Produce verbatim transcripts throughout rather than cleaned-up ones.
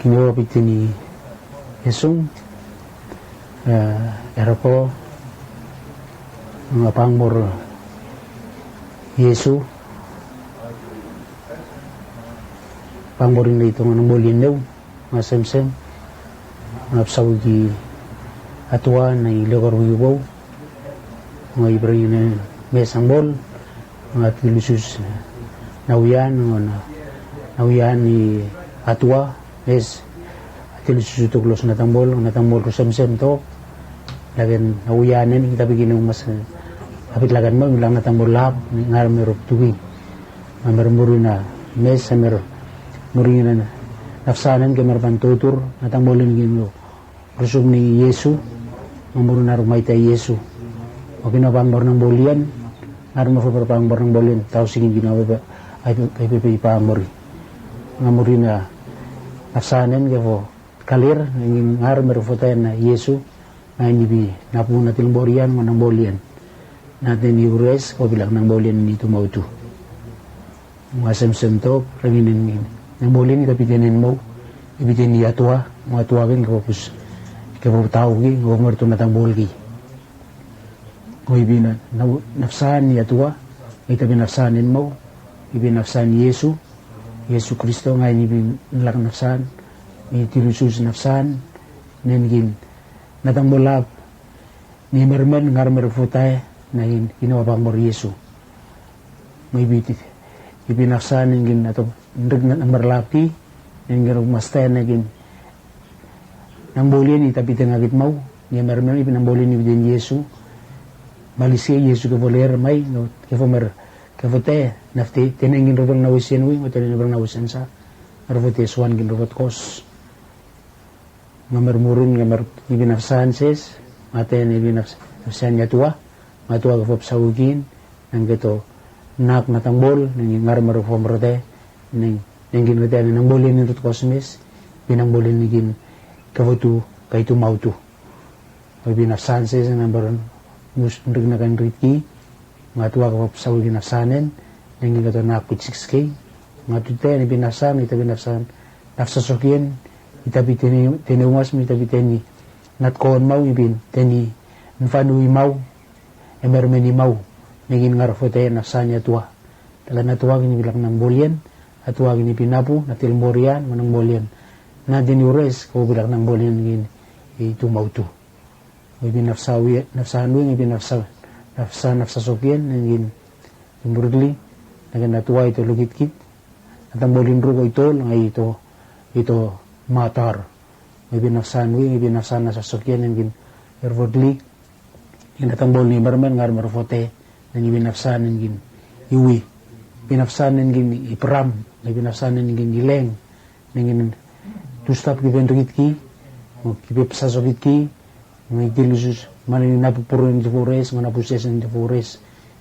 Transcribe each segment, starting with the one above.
Kine o kapiten i Esung, eh, Eroko, nga Pangbor Iesu, Pangbor Inlaito nga Nangbolien Neu, nga Semsem, nga psauki Atua na i Lekorwibou, nga i bring inen Mes Angbol, nga tilusus Nauyan, nga Nauyan i Atua, Mes, tilusus utuk lo Natangbol, Natangbol ru Semsem Top, laken Nauyan en, i tabi kine umas, abit laken mo, laken Natangbol Lab, ngar me ruktuki. Nga mer murin a Mes, nga mer murin a nafsanen, ke mer ban totur, Natangbol en gin lo rusum ni Iesu, nga murin a ruk maita Iesu. Oke, na Pangbor Nangbolien, ngar me foba Pangbor Nangbolien, tausikin gin a bebe, ai bebe, bebe Pangbor i. Nga murin a nafsanen, ke fo kalir, ngar me ruk fotae na Iesu, nga ini bi napu na tilborian, nga Nangbolien. Na teni ures, ko bilak Nangbolien ni tumautu. Nga Semsem Top, rengin en gin. Nangbolien i kapiten en mo, i kapiten i Atua, nga Atua kin ke fo pus, ke fo tauki, nga mer tu Natangbol ki. Nga i bi na, na, nafsan i Atua, i tabi nafsan en mo, i bi nafsan Iesu, Iesu Kristo nga ini bi lak nafsan, i tilusus nafsan, nen gin, Natangbol Lab, ni mermen ngar me ruk fotae, na gin, ino Pangbor Iesu. Nga i bi ti, i bi nafsan nen gin ato nrik na merlap ki, nen gin ruk mastae na gin Nangbolien i tabi tengakit mau, ni mermen i bi Nangbolien i bi ten Iesu, malisie Iesu ke fo ler mai, nga ke fo mer, ke fotae, nafte, tenen gin robel na wisen wi, nga tenen robel na wisen sa, nga ruk fotae suan gin robot kos. Nga mer murin, nga mer i bi nafsan ses, nga ten i bi nafs-, nafsan i Atua, nga Atua ke fo psaukin, nang keto nak Natangbol, nang gin ngar me ruk fo mer te, nang, nang gin rete, Nangbolien i rut kos Mes, i bi Nangbolien i gin ke fo tu, kai tumautu. I bi nafsan ses, nang baron, mus nrik na kan rit ki, nga Atua ke fo psauki nafsanen, nang gin keto nak kut siks kei, nga tu ten i bi nafsan, i tabi nafsan, nafsa sokien, i tabi teni, teni umas me i tabi teni, natkon mau, i bi teni, nfanu i mau, e mermen i mau, nang gin ngar fotae nafsan i Atua. Tala na Atua gin i bi lak Nangbolien, Atua gin i bi napu, na tilborian, ma Nangbolien. Na teni ures, ko bilak Nangbolien gin i tumautu. I bi nafsa wi, nafsan wi, i bi nafsa, nafsa, nafsa sokien, nang gin, i murli, nang gin Atua ito lukitkit, Natangbol in ruk o ito, nga ito, ito matar. I bi nafsan wi, i bi nafsan nafsa sokien, nang gin, ervotli, Natangbol ni mermen ngar me ruk fotae, nang i bi nafsan nen gin i wi. I bi nafsan nen gin i pram, i bi nafsan nen gin i leng, nang gin tustap ki ben tokit ki, ki be psasokit ki, nang i tilusus, mane ni napu purun di fores, mane napu ses di fores,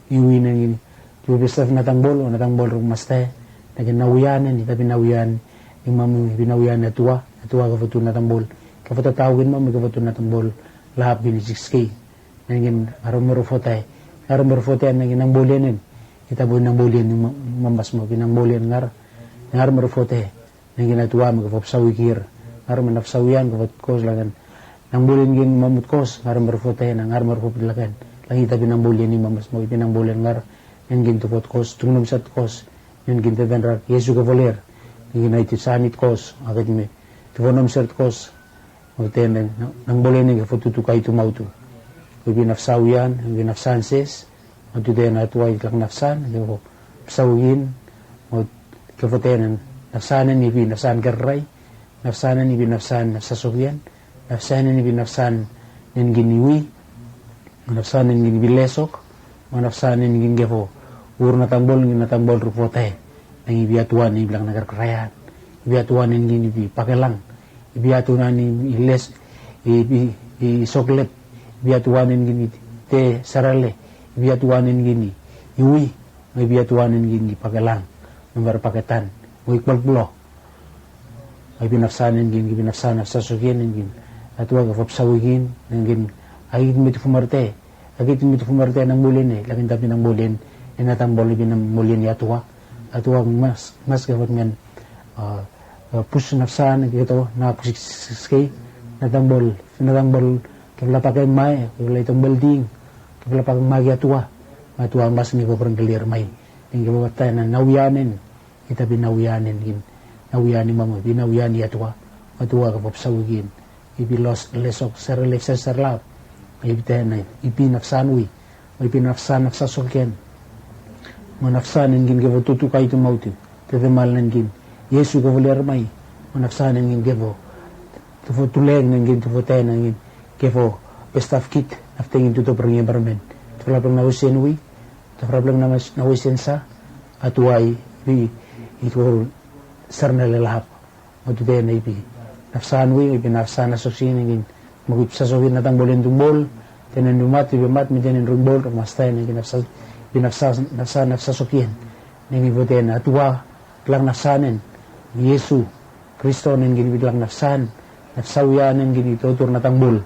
i wi nang gin, ki be psasokit Natangbol, Natangbol ruk mastae, nang gin Nauyan, i tabi Nauyan, i mamu, i bi Nauyan Atua, Atua ke fo tu Natangbol, ke fo tatau gin mamu, ke fo tu Natangbol, Lab gin i siks kei. Nang gin ngar me ruk fotae. Ngar me ruk fotae nang gin Nangbolien en. I tabi Nangbolien ni ma-, mamas mo ki Nangbolien ngar. Ngar me ruk fotae. Nang gin Atua me ke fo psawi kir. Ngar me nafsa wian ke fo tkos lakan. Nangbolien gin mamut kos. Ngar me ruk fotae na ngar me ruk fotae lakan. Lakan i tabi Nangbolien ni mamas mo i bi Nangbolien ngar. Nang gin tu fo tkos. Tungnom sa tkos. Nang gin tetan rak. Iesu ke fo ler. Nang gin ai ti sanit kos. Akit me. Tu fo nom ser tkos. Mo tenen, Nangbolien ni ke fo tutu kai tumautu. Ko i bi nafsa wian, i bi nafsan ses. Mo tenen Atua i lak nafsan, ke fo psawi gin. Mo ke fo tenen, nafsanen i bi nafsan kerrai. Nafsanen i bi nafsan nafsa sokien. Nafsanen i bi nafsan nen gin i wi. Nafsanen gin i bi lesok. Mo nafsanen gin ke fo. Ur Natangbol gin Natangbol ruk fotae. Nang i bi Atua nen i bi lak nagar kerraian. I bi Atua nen gin i bi pakelang. I bi Atua nen gin i les, i bi, i soklep. I bi Atua nen gin i te sarale. I bi Atua nen gin i wi. I bi Atua nen gin i pakelang. Member paketan. Mo i kpalkplo. I bi nafsanen gin, i bi nafsan nafsa sokien nen gin. Atua ke fo psawi gin, nen gin. Ai me tu fumarte. Akit me tu fumarte Nangbolien e, lakin tabi Nangbolien, e Natangbol i bi Nangbolien i Atua. Atua mas, mas ke fo tmen, ah, pus nafsan keto, na pus skei, na tangbol, na tangbol, kefala pakem mai, kefala tangbol ding, kefala pakem mai ki Atua, Atua mas ngi ko peren kelir mai, ngi ko pataen na nawian en, ita bi nawian en ngin, nawian i mamo, bi nawian i Atua, Atua ko pop sau ngin, ibi los lesok serel lefse serlap, ibi tena, ibi nafsan wi, ibi nafsan nafsa sokian, mo nafsan en ngin kevo tutu kaitu mautu, tetemal en ngin, Yesu kevo lir mai, mo nafsan en ngin kevo, tufo tuleng en ngin tufo tena ngin, kevo, pestaf kit, nafte ngin tuto perengin permen, tufo lapleng nawisen wi, tufo lapleng nawisen sa, Atua i, bi, i tufo, sernel lelap. Mo tena ibi nafsan wi, ibi nafsan nafsa sokian ngin, mo ki psa sokian na tangbol en tumbol, tena numat, ibi mat, mi tena rumbol, mas tena ngin nafsan, ibi nafsan, nafsan nafsa sokian. Ngin vote na Atua, tlak nafsan en, Yesu, Kristo en ngin bi tlak nafsan, nafsa wian en ngin totur na tangbol,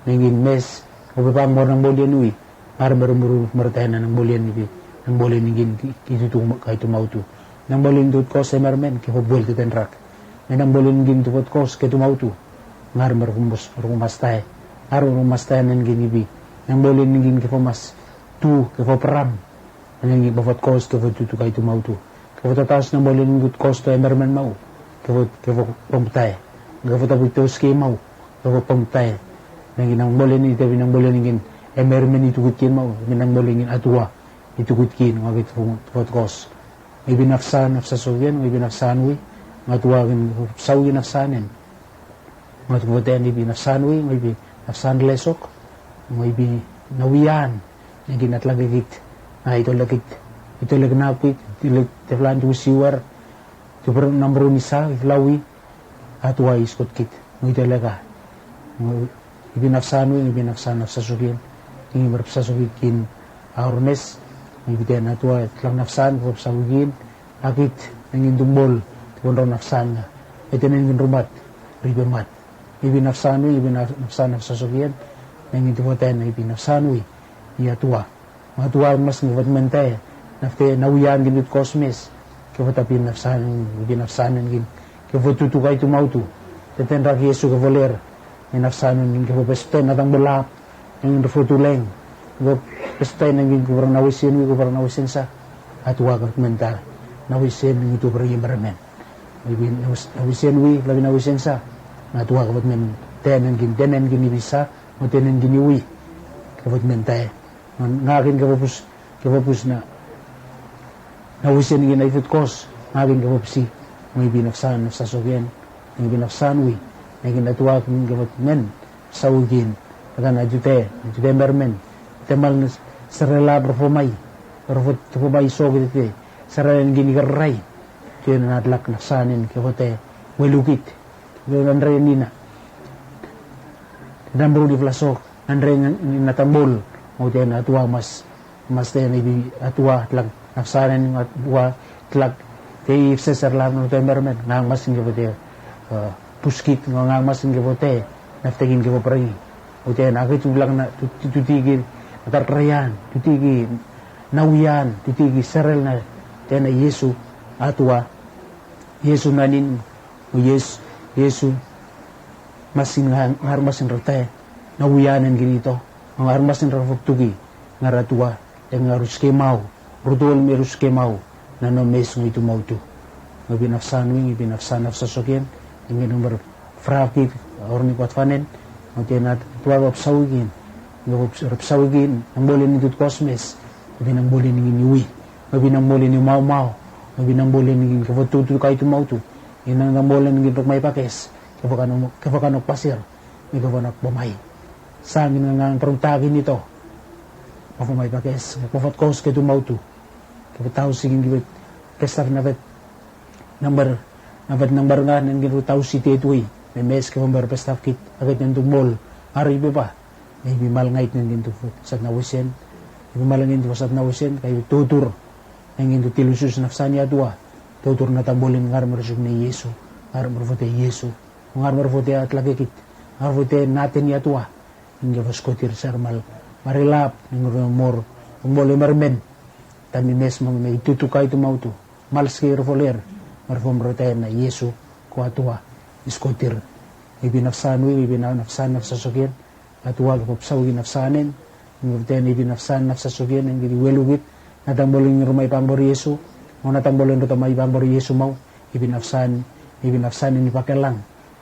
ngin mes, mo bebang mor tangbol en wi, ngar mer mur mer tena tangbol en bi, tangbol en ngin ki tutu kaitu mautu. Tangbol en tut kos emermen, kevo buel teten rak. Me tangbol en ngin tut kos ketu mautu. Ngar mer kumbos, mer kumas tae. Ngar mer kumas tae en ngin ibi. Tangbol en ngin kevo mas. Tu, kevo peram. Ngin bo vot kos kevo tutu kaitu mautu. Kevo tataos tangbol en ngin tut kos to emermen mau. Kevo, kevo pom tae. Kevo tabu to ski mau. Kevo pom tae. Ngin tangbol en ita bi tangbol en ngin emermen i tukut kin mau. Ngin tangbol en ngin Atua. I tukut kin, ngak i tukut kos. Ibi nafsan, nafsa sokian, ibi nafsan wi, ngak Atua ngin psa wi nafsan en. Ngak tukut en ibi nafsan wi, ibi nafsan lesok, ibi nawian, ngin atlak kit, na ito lekit, ito lek nakwit, ito lek teflan tu siwar, tu per namru nisa, i flawi, Atua i skot kit, mo ito lek a. Mo ibi nafsan wi, ibi nafsan nafsa sokian, ngin mer psa sokian, aur mes, ibi tena Atua, tlak nafsan, ko psa sokian, akit, ngin tumbol, tumbol nafsan nga. Ete ngin rumat, ribe mat. Ibi nafsan wi, ibi nafsan nafsa sokian, ngin tumbol tena, ibi nafsan wi, i Atua. Atua mas ngi vot men tae, nafte nawian ngin tut kos mes, kevo tapi nafsan, ngin nafsan ngin, kevo tutu kaitu mautu, teten rak Yesu kevo ler, ngin nafsan ngin kevo pesta na tangbol lap, ngin rufotu leng, kevo pesta ngin kevo nawisen wi, kevo nawisen sa, Atua kevo men tae, nawisen ngin tu perengin permen. Ibi nawisen wi, labi nawisen sa, Atua kevo men, tenen ngin, tenen ngin ibi sa, mo tenen ngin iwi, kevo men tae. Ngak in kevo pus, kevo pus na. Nawisen ngin ai tut kos, ngak in kevo psi. Mo ibi nafsan, nafsa sokian, ibi nafsan wi, ngin Atua ngin kevo men, psa wi ngin, atan na tute, tute mermen, temal na serela berfomai, berfomai soki tete, serela ngin ikerrai, tena atlak nafsan en kevo te, welukit, Nanre nina. Namru di flasok, nanre nina tangbol, mo tena Atua mas, mas tena ibi Atua tlak nafsan en Atua tlak te i pseser la no te mermen, ngang mas ngin kevo te, eh, puskit, ngang mas ngin kevo te, nafte ngin kevo perengi. Mo tena aki tu tlak na, tu, tu, tuti ki, atar rayan, tuti ki, nawian, tuti ki serel na, tena Yesu, Atua, Yesu nanin, Yes, Yesu, mas ngin ngar, ngar mas ngin ratae, nawian en ngin ito, ngar mas ngin rafok tuki, ngar Atua, e ngar ruske mau, rutol me ruske mau, nano mes ngitu mautu. Ngibi nafsan wi, ngibi nafsan nafsa sokian, ngin ngar mer frakit, orni kuat fanen, mo tena Atua psa wi ngin, ngibi psa wi ngin, nang bolen ngin tut kos mes, ngibi nang bolen ngin iwi, ngibi nang bolen ngin mau mau, ngibi nang bolen ngin kevo tutu kaitu mautu. Inang nang bolen ngin ruk mai pakes, kevo kanok, kevo kanok pasir, ngi kevo kanok bomai. Sa ngin ngang perung ta ngin ito. Kevo mai pakes, kevo vot kos ketu mautu. Kevo tausi ngin kevo pestaf navet, nang ber, navet nang ber ngan ngin kevo tausi tetui. Memes kevo ber pestaf kit, aget ngen tu mol, ari beba. Ngibi mal ngait ngen tu sat nawisen. Ngibi mal ngin tu sat nawisen, kai tutur. Ngin tu tilusus nafsan i Atua. Tutur na tambolen ngar mer suk ne Yesu. Ngar mer vote Yesu. Ngar mer vote atlak ekit. Ngar vote naten i Atua. Ngin kevo skotir ser mal. Marilap, ngin kevo mor. Mol emermen. Tani mes mang me itu tukai tu mautu. Mal ski revoler. Mer vom rote na Yesu. Atua, i skotir. Ibi nafsan wi, ibi nafsan nafsasokien. Atua, kafabsauk i nafsan en. Ngi tein ibi nafsan nafsasokien, ngi di welukit. Natang bolen ngi rumae i Bangbor Iesu. Mo natang bolen rutamai i Bangbor Iesu mau. Ibi nafsan, ibi nafsan en i pakelang.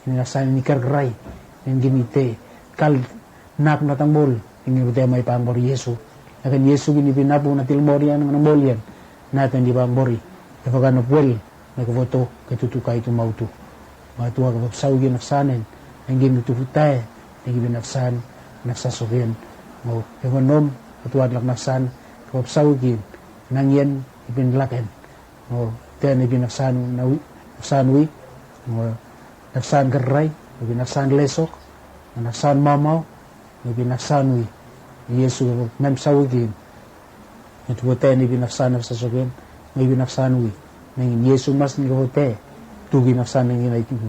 Ibi nafsan en i kerkerai. Ngi di te kal nak natang bol, ngi di te mai i Bangbor Iesu. Aken Iesu kini bi nabu na tilmorian, na molian. Natang di Bangbor i. Efokan of wel, na kefoto, ketutukai tumautu. Mo Atua kafabsauk i nafsan en, ngi di tubu tae, ngi bi nafsan, nafsasokien. Mo, efonom, Atua dilak nafsan, kafabsauk i, nangien, ibi laken. Mo, tein ibi nafsan, na wi, nafsan wi, mo, nafsan kerrai, ibi nafsan lesok, nafsan mamau, ibi nafsan wi. Iesu, memsauk i. Mo tubu tae ibi nafsan nafsasokien, mo ibi nafsan wi. Nangin Iesu mas ngi kafo tae, tuki nafsan nangin ai tubu.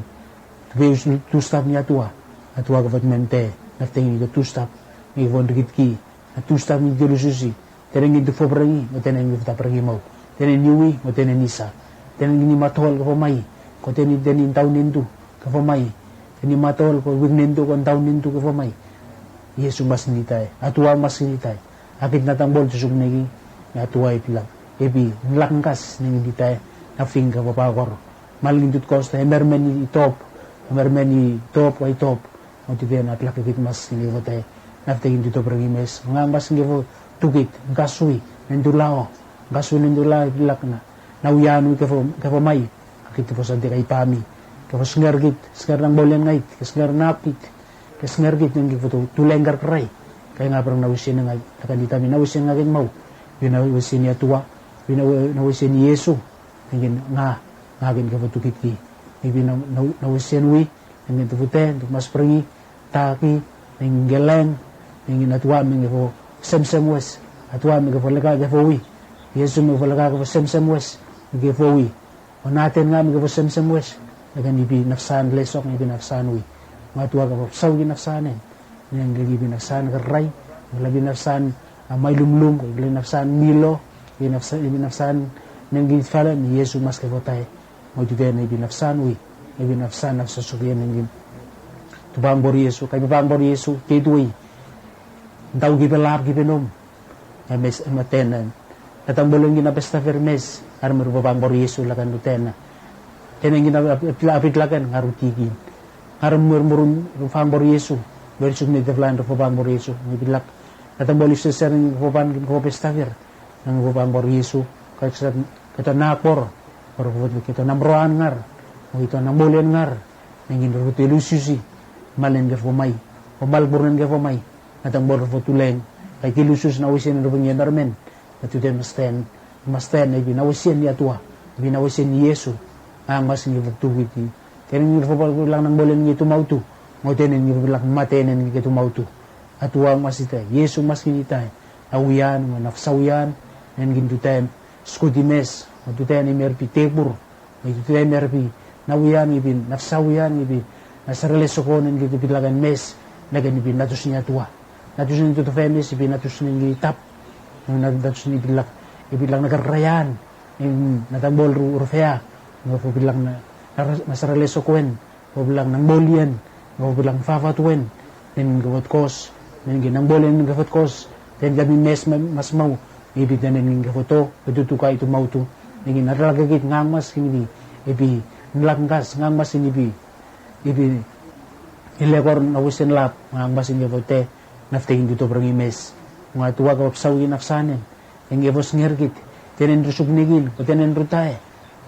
Tubu tus tustap ni Atua, Atua kafo mem tae, naftaengin i tus tustap, ngi kafo ndikit ki, na tus tustap ngi di lususi, tein ngi di fobreng i, mo tein ngi di fotabreng i mau. Tein ngi wi, mo tein ngi sa. Tein ngi matol kafo mai, ko tein ngi, tein ngi taun ndu, kafo mai. Tein ngi matol ko wik ndu, ko taun ndu, kafo mai. Iesu mas ngi tae, Atua mas ngi tae. Akit natang bol tusuk ngi, Atua ibi lak. Ibi, lak ngkas ngi di tae, nafing kafo pakor. Mal ngi di tkos tae, emermen i top, emermen i top, wa i top. Mo tubu tae na tlak kit mas ngi kafo tae. Naftaengin di tobreng i mes. Ngang mas ngi kafo tukit, ngkasui, ndu lao. Ngkasui ndu lao ibi lak na. Na wian wi kafo, kafo mai. Akit kafo santi kai pami. Kafo snger kit, snger nang bolen ngait, ke snger napit. Ke snger kit nang kafo tu, tuleng kerkerai. Kai nga pereng na wisen ngait, takan di tabi na wisen ngait mau. Ibi na wisen i Atua, ibi na wi, na wisen i Iesu. Nangin nga, nga kin kafo tukit ki. Ibi na, na, na wisen wi, nangin tubu tae, tubu mas prengi, taki, nangin geleng, nangin Atua me kafo semsem wes, Atua me kafo leka kafo wi, Iesu me kafo leka kafo semsem wes, kafo wi. Mo naten nga me kafo semsem wes, nangin ibi nafsan lesok, ibi nafsan wi. Mo Atua kafabsauk i nafsan en. Nangin ibi nafsan kerrai, ibi nafsan, a, mailumlum, ibi nafsan milo, ibi nafsan, ibi nafsan, nangin falen, Iesu mas kafo tae. Mo tubu tae ibi nafsan wi, ibi nafsan nafsasokien nangin. Tubu Bangbor Iesu, kai Bangbor Iesu, ke tubu i. Ntau ki pelap ki penom. Em mes, em tein. Natang bolen ngi na pesta fer mes, armur Bangbor Iesu lakan tubu tae. Tein ngi na ap-, ap-, apit lakan, ngar uti ki. Ngar mur murun Bangbor Iesu, ber suk ni teflan ro Bangbor Iesu, ni bilak. Natang bol i seser ngi kafo ban, kafo pesta fer. Nang kafo Bangbor Iesu, kai seser, keto nakbor, bor kafo keto namroan ngar, mo keto nambolen ngar, nangin ro te lususi, malen kafo mai, o mal burnen kafo mai, natang bor kafo tuleng, kai ki lusus na wisen ro bang i emermen, na tubu tae mas tein, mas tein ibi na wisen i Atua, ibi na wisen i Iesu, ngang mas ngi kafo tukit ki, tein ngi kafo bilak nang bolen ngi tumautu, mo tein ngi kafo bilak mateinen ngi ke tumautu. Atua mas i tae, Iesu mas ngi tae, awian, mo nafsawian, nangin tubu tae, skuti mes, mo tubu tae ni mer bi tebur, mo tubu tae mer bi, nawian, ibi, nafsawian, ibi, na sarale sokon, nangin tubu bilak en mes, nangin ibi natus ni Atua. Natus ni tubu tae mes, ibi natus ni tap, na, natus ni bilak, ibi bilak na kerraian, nangin natang bol ru, rufea, mo kafo bilak na, na, na sarale sokon, kafo bilak nang bolien, kafo bilak nang fafatuen, nangin kafo tkos, nangin nang bolien kafo tkos, tein kami mes ma-, mas mau, ibi tein nangin kafo to, ketutukai tumautu, nangin na tlak kit ngang mas kini bi, ibi, nlak ngkas, ngang mas ini bi, ibi, ilekor na wisen lap, ngang mas ini kafo tae, naftaengin di tobreng i mes, mo Atua kafabsauk i nafsan en, Ngi kafo snger kit, tein en ru suk nangin, ko tein en ru tae.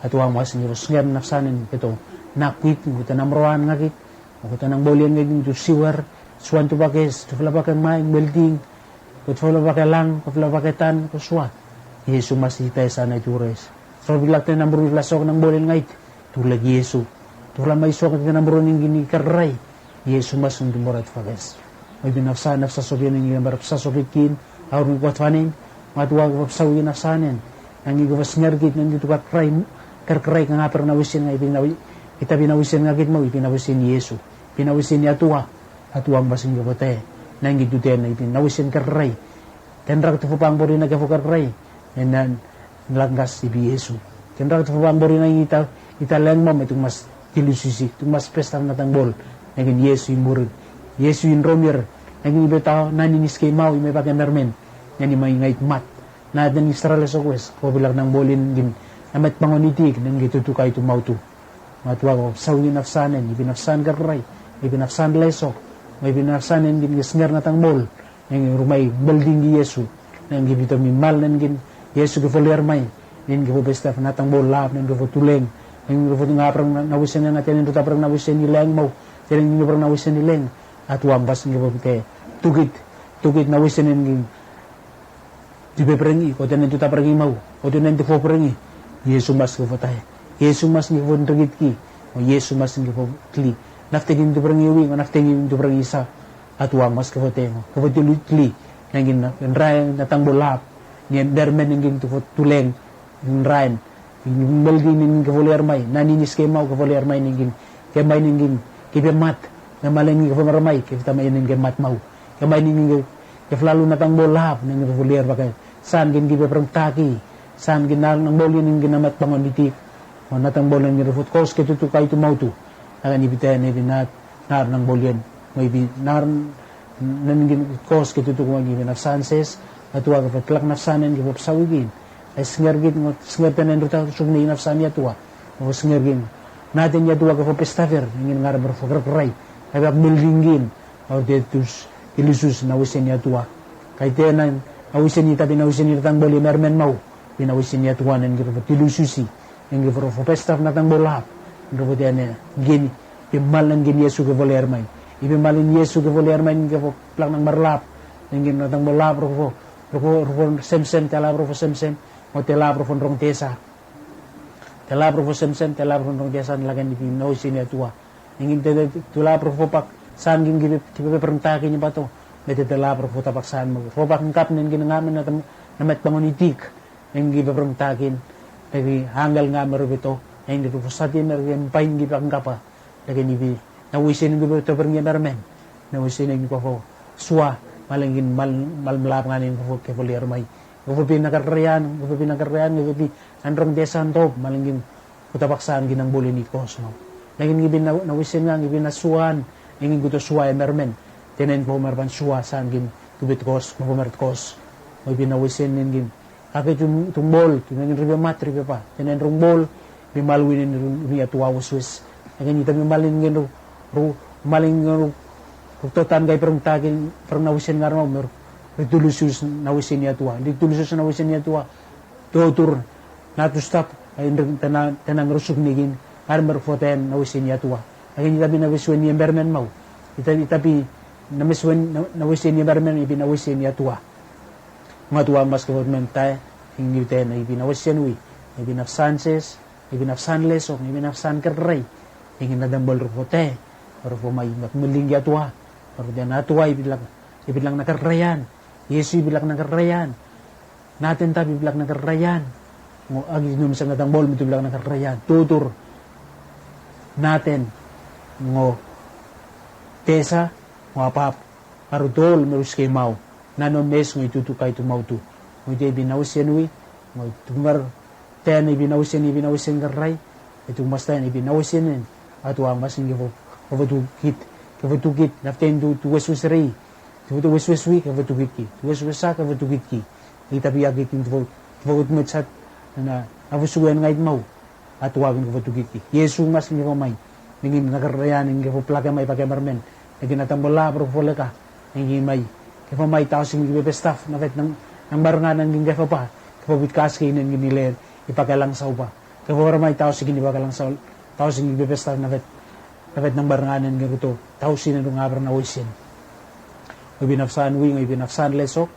Atua mas ngi kafo snger nafsan en keto, nakwit, ko tein namroan nga kit, ko tein nambolien nga kit, tu siwar, suan tu bakes, tu fala bake mai, melding, ko tu fala bake lang, ko fala bake tan, ko sua. Iesu mas i tae sa na i tures. Sa bilak tein namru lasok nambolien ngait, tu lagi Iesu. Tu fala mai sok tein namru nangin i kerrai. Iesu mas ngi tu mora tu fakes. Mo ibi nafsan, nafsa sokien ngi lambar nafsa sokien, aur ngi kuat fanin, mo Atua kafabsauk i nafsan en. Nang ngi kafo snger kit, nang ngi tu kerrai, kerrai ka nga per na wisen nga, ibi na wi-, kita bi na wisen nga kit mo, ibi na wisen Iesu. Ibi na wisen i Atua, Atua mas ngi kafo tae. Nang ngi tu tae, nang ibi na wisen kerrai. Tein rak tu fo bangbor i na kafo kerrai. Nang, nang, Langkas ibi Iesu. Tein rak tu fo bangbor i nang ita, ita leng mo me tu mas tilususi, tumas pestaf na tangbol nengin Yesu i murir, Yesu i nromir, nengin i betao, nani ni skei maw i me pake mermen, nani mai ngai tmat, na aten i sara lesok wes, ko bilak nangbolin ngin, amet pangon itik nengin tutu kaitu mautu. Matuak ko sawi ngin nafsanen, ibi nafsan kerrai, ibi nafsan lesok, ibi nafsanen ngin nge snger na tangbol nengin rumai belding ki Yesu. Nengin bito mimal nengin Yesu ke fo ler mai, nengin ke fo pestaf na tangbol lap, nengin ke fo tuleng, nengin ke fo tunga preng na wisen, nengin aten en tuta preng na wisen i leng maw, aten en tuta preng na wisen i leng. Atuang bas ngin ke fo pete tukit, tukit na wisen nengin tipe prengi, ko aten en tuta prengi maw, ko aten en tuta prengi. Yesu mas ke fo tae, Yesu mas ngin ke fo nrekit ki, o Yesu mas ngin ke fo tli. Nafte ngin tuta prengi wi, o nafte ngin tuta prengi sa. Atuang mas ke fo tae, ke fo tli, tli. Nengin nrai na tangbol lap, ni mermen nengin ke fo tuleng, nrain. Belding nengin ke fo ler mai, nani ni skei maw ke fo ler mai nengin, ke mai nengin, ke be mat, na maleng ngin ke fo ler mai, ke ta mai nengin ke mat maw. Ke mai nengin ke, ke flalu na tangbol lap, nengin ke fo ler pake san ngin ke be prengtaki, san ngin nar nangbolin ngin amet pangon itik. Mo na tangbol nengin ke fo kos ke tutu kaitu mautu. Nengin ibi tae, ibi nar, nar nangbolin. Mo ibi nar nengin kos ke tutu ko ngi ibi nafsan ses, Atua ke fo tlak nafsanen ke fo psawi ngin. Ai snger ngin, ngo snger aten en tuta sukne i nafsan i Atua. Ngo snger ngin. Na aten i Atua ke fo pestaf er, ngin ngar mer fo kerkerai. Ai bak belding ngin. Or te tus, tilusus na wisen i Atua. Kaiten na wisen i tapi na wisen i tangbol i mermen maw. Ibi na wisen i Atua nengin ke fo tilususi. Nengin ke fo pestaf na tangbol lap. Nengin ke fo tae nengin, ibi mal nengin Yesu ke fo ler mai. Ibi mal nengin Yesu ke fo ler mai nengin ke fo plak nang marlap. Nengin na tangbol lap ro fo, ro fo, ro fo semsem, te lap ro fo semsem. Mo te lap ro fo nrong tesa. Te lap ro fo semsem, te lap ro fo nrong tesa, laken ibi na wisen i Atua. Nengin te, te, te lap ro fo pak, san ngin ke be, ke be prengtaki ni pato. Me te, te lap ro fo tapak san mo. Fo pak ngkap nengin ngar mer na tem, na met pangon itik. Nengin ke be prengtakin. Nengin angel ngar mer beto. Nengin ke fo sati mer ke mpain ke pak ngkapa. Laken ibi na wisen nengin ke be to perngi mermen. Na wisen nengin ke fo sua. Maleng ngin mal, mal mlap ngan nengin ke fo, ke fo ler mai. Ke fo pi na kerrean, ke fo pi na kerrean, ke fo pi na nrong tesa ntop. Maleng ngin Ko tapak san ngin nangbolin i kos mo. Nengin ngibin na, na wisen nga ngibin na suan, nengin kuto sua e mermen. Tenen ko mer ban sua san ngin kubit kos, mo ko mer kos. Mo ibin na wisen nengin. Kake tum, tumbol, tu nengin ribe mat, ribe pa. Tenen rumbol, bi mal winen ru, ru Atua weswes. Nengin ita bi mal nengin ru, ru, mal nengin ru, ru totan kai prengtakin, preng na wisen ngar mo mer. Ritulusus na wisen i Atua. Ritulusus na wisen i Atua. Totur, na tustap, ai nreng tena, tena ngerusuk nengin, ngar mer foten na wisen i Atua. Nengin ita bi na wisen i mermen mo. Ita, ita bi na wisen, na, na wisen i mermen, ibin na wisen i Atua. Nga Atua mas ke fo men tae, nengin ita na ibin na wisen wi, ibin na fsan ses, ibin na fsan lesok, ibin na fsan kerrei. Nengin na dambol ru foten, ru fo mai mak meling i Atua. Ru foten Atua ibin lak, ibin lak na kerreian. Yesu ibin lak na kerreian. Naten ta bi blak na kerreian. Ngo agi num sanga tangbol mi tu blak na kerreian. Tutur. Naten. Ngo tesa. Ngo apap. Aru tol merus ke mau. Nano mes ngo itu tu kai tu mau tu. Ngo ite ibin na wisen wi. Ngo itu mer. Ten ibin na wisen, ibin na wisen kerrei. Itu mas ten ibin na wisen nen. Atua mas ngi ke fo, ke fo tukit. Ke fo tukit. Naften tu, tu weswes rei. Tu, tu weswes wi, ke fo tukit ki. Tu weswes sa, ke fo tukit ki. Ita bi akit ngi tu fo, tu fo kut metsat, na, afu suwen ngait mau. Atua bin ke fo tukit ki. Yesu mas ngi fo mai. Nengin na kerreian, nengin ke fo plake mai pake mermen. Nengin na tambol lap ru fo leka. Nengin mai. Ke fo mai tausi ngi bebestaf, na vet nang, nang bar nga nengin ke fo pa. Ke fo bit kas ki nengin ilen, ipake langsau pa. Ke fo bar mai tausi ngi bake langsau, tausi ngi bebestaf na vet. Na vet nang bar nga nengin ruto, tausi nengin nga bar na wisen. Ngo ibin na fsan wi, ngo ibin na fsan lesok.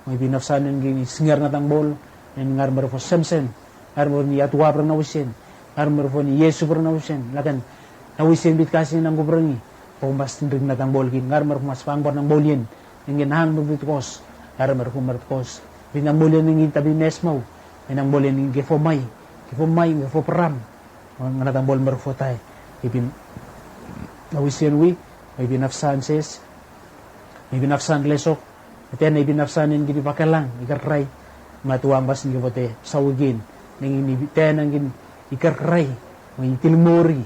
Ngo ibin na fsan nengin singer na tangbol, nengin ngar mer fo semsem, ngar mer ni Atua bar na wisen, ngar mer fo ni Yesu bar na wisen, laken na wisen bit kasi nang ku bar ngi, fo mas nrik na tangbol kin, ngar mer fo mas pang bar nang bolien, nengin hang mer bit kos, ngar mer fo mer kos, bit nang bolien nengin ta bi mes mau, nang bolien nengin ke fo mai, ke fo mai, ke fo pram, nga na tangbol mer fo tae, ibin na wisen wi, ibin na fsan ses, ibin na fsan lesok, Ten ibin na fsan nengin ipakelang, i kerrei. Nga Atua mas ngi ke fo tae, sawi ngin. Nengin ibi, ten nengin i kerrei. Ngi tilmori.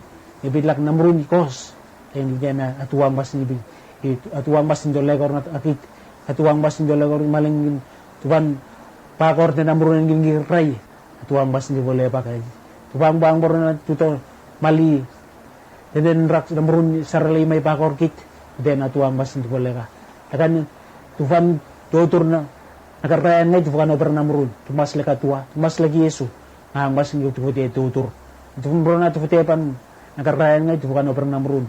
Ngi bilak namrun i kos. Tengki tena atuang basin ngi bi, atuang basin dolekor ngat akit. Atuang basin dolekor malengin tufan pakor te namrun ngi ngi rai. Atuang basin di bole pakai. Tufan bang bor na tuto mali. Teden rak namrun saralai mai pakor kit. Tena atuang basin di bole ka. Lakan tufan dotur na nakar rayan ngai tufan oper namrun. Tumas lek Atua, tumas lek Yesu. Ngang basin ngi tufote dotur. Tufan rona tufote pan nakar rayan ngai tufan oper namrun.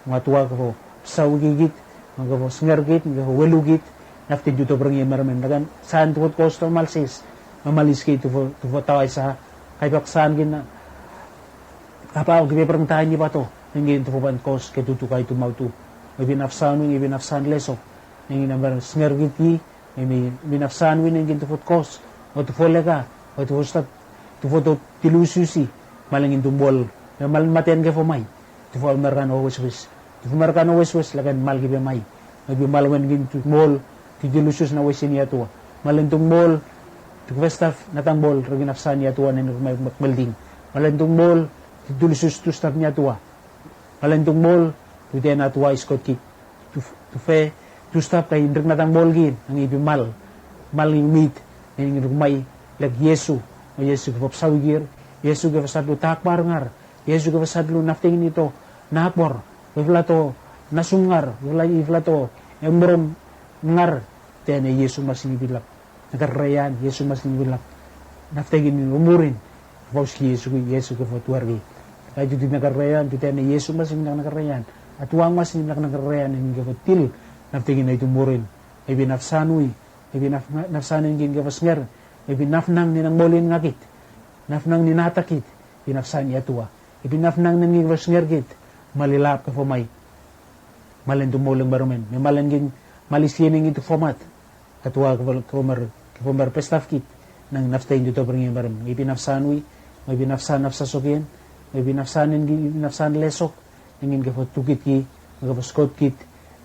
Nga Atua kefo sawi kit, nga kefo snger kit, nga kefo welu kit, naftin tuto perengir meremen. Lakan san tufot kos to malsis, nga maliskii tufo, tufo tawaisa, kaipak san kina, kapa oki pe pereng tani pato, nengin tufo ban kos, ke tutu kai tumau tu. Ngi bi nafsan wi, ngi bi nafsan lesok, nengin amber snger kit ki, ngi bi nafsan wi nengin tufot kos, nga tufo leka, nga tufo stat, tufo to tilususi, malengin tumbol, nga mal maten kefo mai. Tufo merkan o weswes. Tufo merkan o weswes lakan mal ki be mai. Ngi bi mal wen ngin tumbol, titilusus na wesin i Atua. Malen tumbol, tufo staf na tangbol, rengin nafsan i Atua nengin mai melding. Malen tumbol, titilusus tu staf ni Atua. Malen tumbol, tuten Atua iskot kit. Tuf-, tufe, tu staf kai nrik na tangbol ki, ngi bi mal. Mal ngi mit, ngi ngi ruk mai, lek Yesu. Nga Yesu kefo sawi kir, Yesu kefo sat lu takbar ngar. Yesu kefo sat lu naftengin ito nakbor, ifla to nasum ngar, ifla, ifla to emborom ngar, tena Yesu masin ngi bilak. Nakar rayan, Yesu masin ngi bilak. Naftengin umurin, vauski Yesu ki, Yesu kefo tuar ki. Ai tutu nakar rayan, tutena Yesu masin ngi bilak nakar rayan. Atuang masin ngi bilak nakar rayan, ngi kefo til, naftengin ai tu umurin. Ngi bi nafsan wi, ngi bi naf-, nafsan ngi kefo snger, ngi bi nafnang ni nang molin ngakit. Nafnang ni natakit, bi nafsan i Atua. Ngi bi nafnang nengin kefo snger kit, mali lap kefo mai. Malen tumbol leng baromen, me malen ngin, maliskii nengin tufo mat. Atua kefo, kefo mer, kefo mer pestaf kit, nang nafta in tuto perengir meremen. Ngi bi nafsan wi, ngi bi nafsan nafsa sokien, ngi bi nafsan nengin, nafsan lesok, nengin kefo tukit ki, ngi kefo skot kit,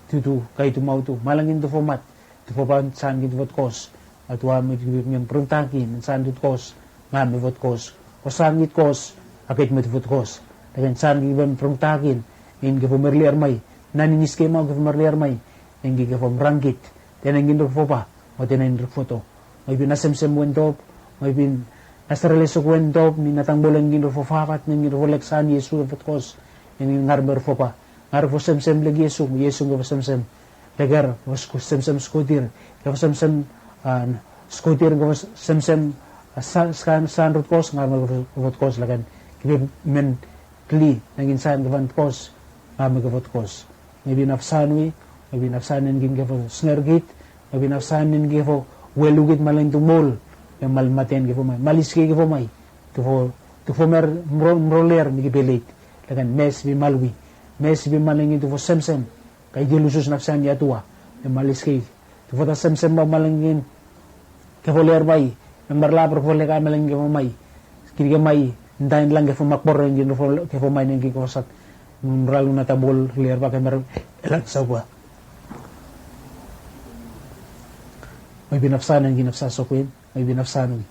tutu, kai tumau tu, malen ngin tufo mat. Tufo ban san ki tufot kos. Atua me ki bep ngin perengta ki, men san tufot kos. Ngar me tufot kos. Kosar ngit kos. Akit me tufot kos. Lakan san ki bep perengta ki, ngin kefo merliar mai. Nani ngiske mau kefo merliar mai. Ngi kefo merangkit. Tena ngin ruk foba. Mo tena ngin ruk foto. Mai bin nasemsem wen top. Mai bin nasar lesok wen top. Ni na tangbol ngin ruk foba bat. Ngin ruk folek san Yesu tufot kos. Ngin ngar me ruk foba. Ngar fosemsem lek Yesu, Yesu kefo semsem. Leker, kefo semsem skotir. Kefo semsem, ah, skotir, kefo semsem, ah, sa-, skan, san rut kos, ngar me kefo, kefo kos lakan. Ki bep men kli, nangin san kefo kos, ngar me kefo kos. Ngi bi nafsan wi, ngi bi nafsan nengin kefo snger kit, ngi bi nafsan nengin kefo welu kit malen tumbol, me mal maten kefo mai, maliskii kefo mai. Tufo, tufo mer mro, mroler mi ki beleit. Lakan mes bi mal wi. Mes bi mal nengin tufo semsem. Kai tilusus nafsan i Atua. Me maliskii. Tufo ta semsem ba mal nengin. Kefo ler mai. Me merlap ruk folek a mal nengin kefo mai. Kid ke mai. Ndain lang kefo makbor nengin ruk fo-, kefo mai nengin kefo sat. Mraluna ta bol ler ba ke mer elang sa ba. Mai bi nafsan nengin nafsa sokwin. Mai bi nafsan wi.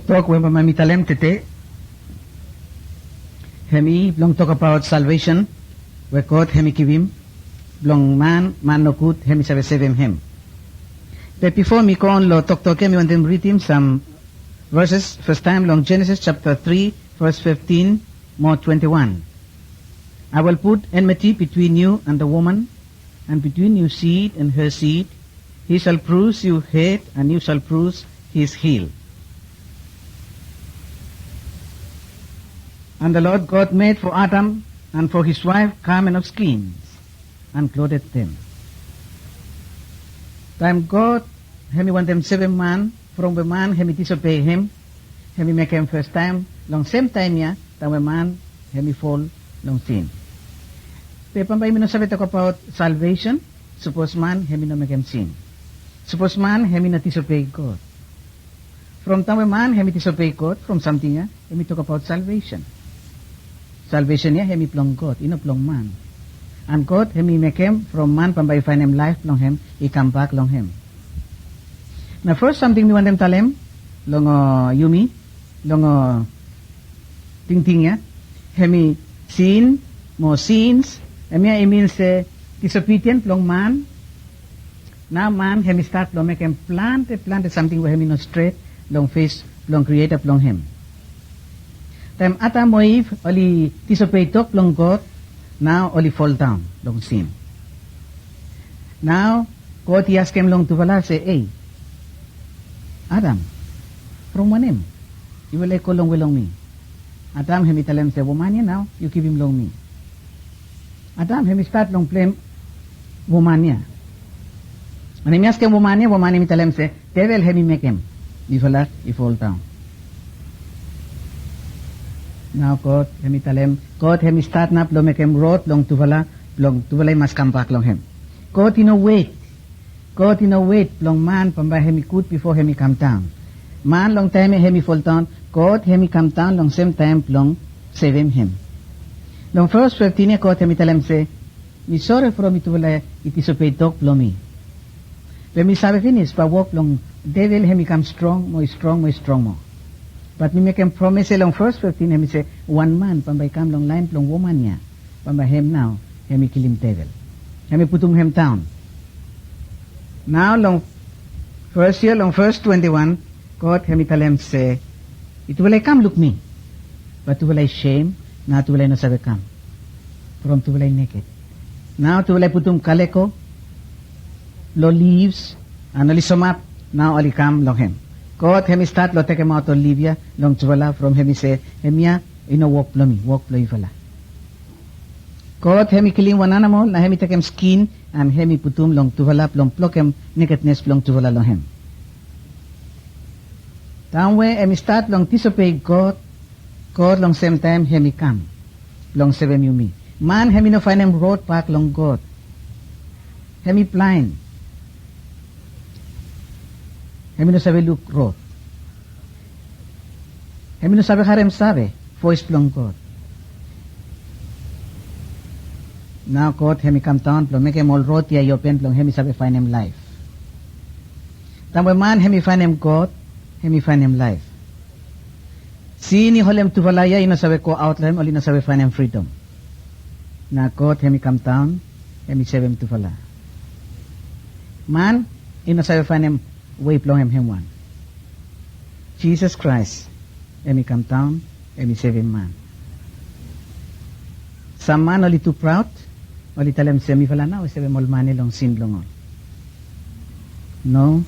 Tok we bae mi talem tete, hemi blong talk about salvation, we God hemi givim blong man, man nogud hemi save sevem hem. Be before mi go on lo toktok ia, mi wantem ridim some verses, first time long Genesis chapter three, verse fifteen mo twenty-one. I will put enmity between you and the woman, and between your seed and her seed. He shall bruise your head, and you shall bruise his heel. And the Lord God made for Adam and for his wife garment of skins, and clothed them. Taem God hemi wantem sevem man, from we man hemi disobey hem, hemi mekem first time long same time ia, taem we man hemi fall long sin. Be bambae mi no save talk about salvation, suppose man hemi no mekem sin. Suppose man hemi no disobey God. From taem we man hemi disobey God, from samting ia, hemi talk about salvation. Salvation ia hemi blong God, i no blong man. And God hemi mekem from man bambae i faenem life blong hem, i kambak long hem. Now first samting mi wantem talem, long, uh, yumi, long, uh, tingting ia, hemi sin, mo sins, hemia i mean se disobedient blong man. Now man hemi start blong mekem plante, plante samting we hemi no stret long face blong Creator blong hem. Taem Adam mo Eve oli disobey tok blong God, now oli fall down long sin. Now God i askem long tufala se, "Ei, Adam, from wanem i will e go longwe long mi?" Adam hemi talem se, "Woman ia now, you givim long mi." Adam hemi start long blame woman ia. Ane hemi askem woman ia, woman ia hemi talem se, "Devil hemi mekem mifala i fall down." Now God hemi talem, God hemi start nao blong mekem road long tufala, blong tufala i mas kambak long hem. God i no wait. God i no wait blong man bambae hemi gud before hemi come down. Man long taem ia hemi fall down, God hemi come down long same taem blong sevem hem. Long verse fifteen ia God hemi talem se, "Mi sorry from i tufala i disobey tok blong mi. Be mi save finis bae wok blong devil hemi kam strong mo i strong mo i strong mo. But mi mekem promise ia long verse fifteen, hemi se wan man bambae i kam long laen blong woman ia, bambae hem nao hemi kilim devil, hemi putum hem down." Nao long verse ia, long verse twenty-one, God hemi talem se, "I tufala i kam luk mi, but tufala i shem, nao tufala i no save kam, from tufala i naked." Nao tufala i putum kaleko lo leaves, and oli somap, nao oli kam long hem. God hemi start lo tekem aot ol leaf ia long tufala, from hemi se, "Hemia i no wok blong mi, wok blong ifala." God hemi kilim wan animal, nao hemi tekem skin, and hemi putum long tufala blong blokem nakedness blong tufala long hem. Taem we hemi start long disobey God, God long same taem hemi kam blong sevem yumi. Man hemi no faenem road bak long God. Hemi blaen. Hemi no save luk road. Hemi no save harem save voice blong God. Nao God hemi kam down blong mekem ol road ia i open blong hemi save faenem laef. Taem we man hemi faenem God, hemi faenem laef. Sin i holem tufala ia, i no save go aot lo hem, oli no save faenem freedom. Nao God hemi kam down, hemi sevem tufala. Man i no save faenem wei blong hem hemwan. Jisas Kraes hemi kam down, hemi sevem man. Sam man oli tu praod, oli talem se mifala nao i sevem ol man ia long sin blong ol. No.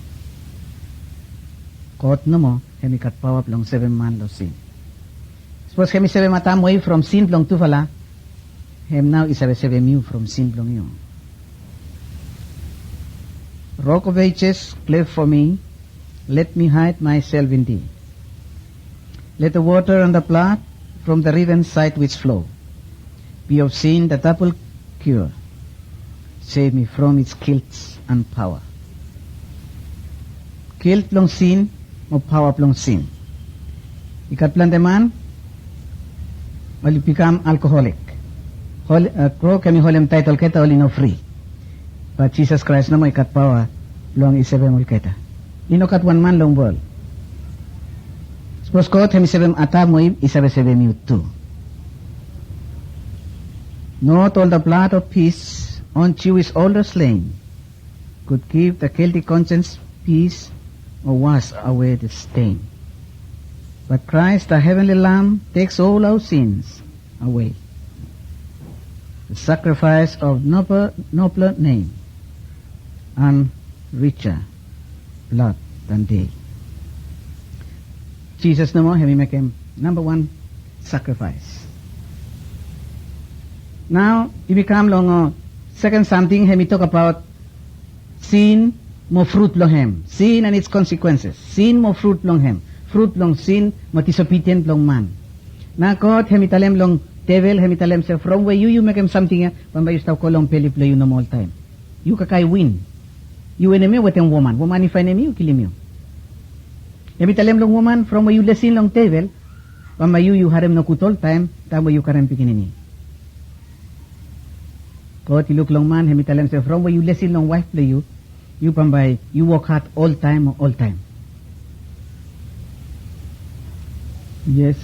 God nomo hemi kat paoa blong sevem man long sin. Sapos hemi sevem Adam mo Iv from sin blong tufala, hem nao i save sevem yu from sin blong yu. Rock of ages, cleft for me, let me hide myself in thee. Let the water and the blood from the riven side which flow be of sin the double cure. Save me from its guilt and power. Guilt blong sin mo paoa blong sin. I kat plante man oli bikam alcoholic. Hol-, eh, krok hemi holem taet olketa, oli no free. But Jisas Kraes nomo i kat paoa blong i sevem olketa. I no kat wan man long wol. Bos God hemi sevem atar mo ib i sabesevem yu tu. Not all the blood of peace on Jewish altar slain could give the guilty conscience peace or wash away the stain. But Christ, the heavenly Lamb, takes all our sins away. The sacrifice of noble, nobler name and richer blood than they. Jesus nomo hemi mekem number one sacrifice. Now, if we come along, uh, second something, hemi talk about sin mo fruit blong hem. Sin and its consequences. Sin mo fruit blong hem. Fruit blong sin mo disobedient blong man. Now God hemi talem long devil, hemi talem se, from we yu, yu mekem something ya, bambae yu stap ko long peli blong yu nomo all time. Yu kaka i win. Yu enemy wetem woman. Woman i faenem yu, kilim yu. Hemi talem long woman, from we yu lesin long devil, bambae yu, yu harem nokut all time, taem we yu karem pikinini. God i luk long man, hemi talem se, from we yu lesin long wife blong yu, yu bambae yu work hard all time, all time. Yes.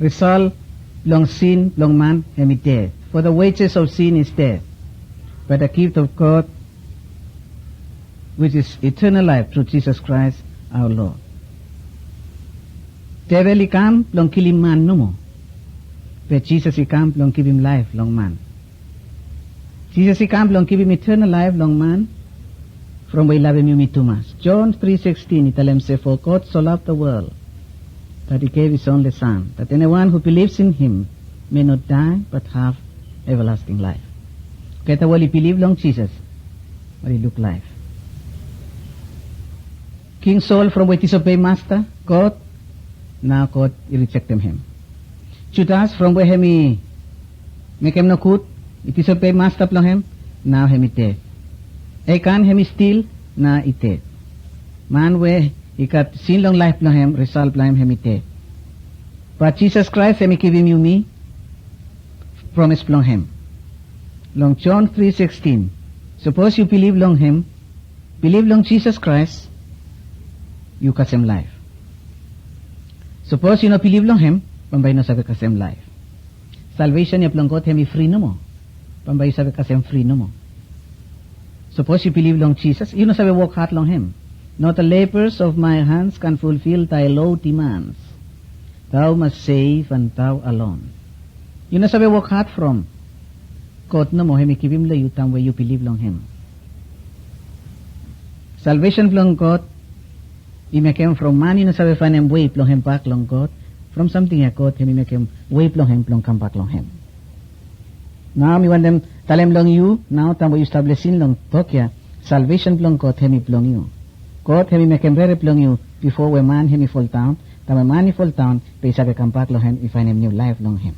Result blong sin blong man hemi death. For the wages of sin is death, but the gift of God, which is eternal life through Jesus Christ our Lord. Devil i kam blong kilim man nomo. Be Jesus i kam blong givim life long man. Jesus i kam blong givim eternal life long man, from we i lavem yu mi tumas. John three sixteen i talem se, for God so loved the world that he gave his only Son, that anyone who believes in him may not die but have everlasting life. Keta wol i believe long Jesus, wol i luk life. King Saul from we i disobey Master God, now God i rejectem hem. Judas from we hemi mekem nokut, i disobey Master blong hem, now hemi dead. Achan hemi steal, now i dead. Man we i gat sin long life blong hem, result blong hem hemi dead. But Jesus Christ hemi givim yu mi promise blong hem. Long John three sixteen, suppose yu believe long hem, believe long Jesus Christ, yu kasem life. Suppose yu no believe long hem, bambae yu no save kasem life. Salvation ya blong God hemi free nomo, bambae yu save kasem free nomo. Suppose yu believe long Jesus, yu no save work hard long hem. Not the labors of my hands can fulfill thy law demands. Thou must save and thou alone. Yu no save work hard from God nomo hemi givim lo yu taem we yu believe long hem. Salvation blong God i mekem from man i no save faenem way blong hem bak long God, from something ya God hemi mekem way blong hem blong kam bak long hem. Now mi wantem talem long yu, now taem we yu stap lesin long tok ya, salvation blong God hemi blong yu. God hemi mekem rere blong yu before we man hemi fall down, taem we man i fall down be i save kam bak long hem, i faenem new life long hem.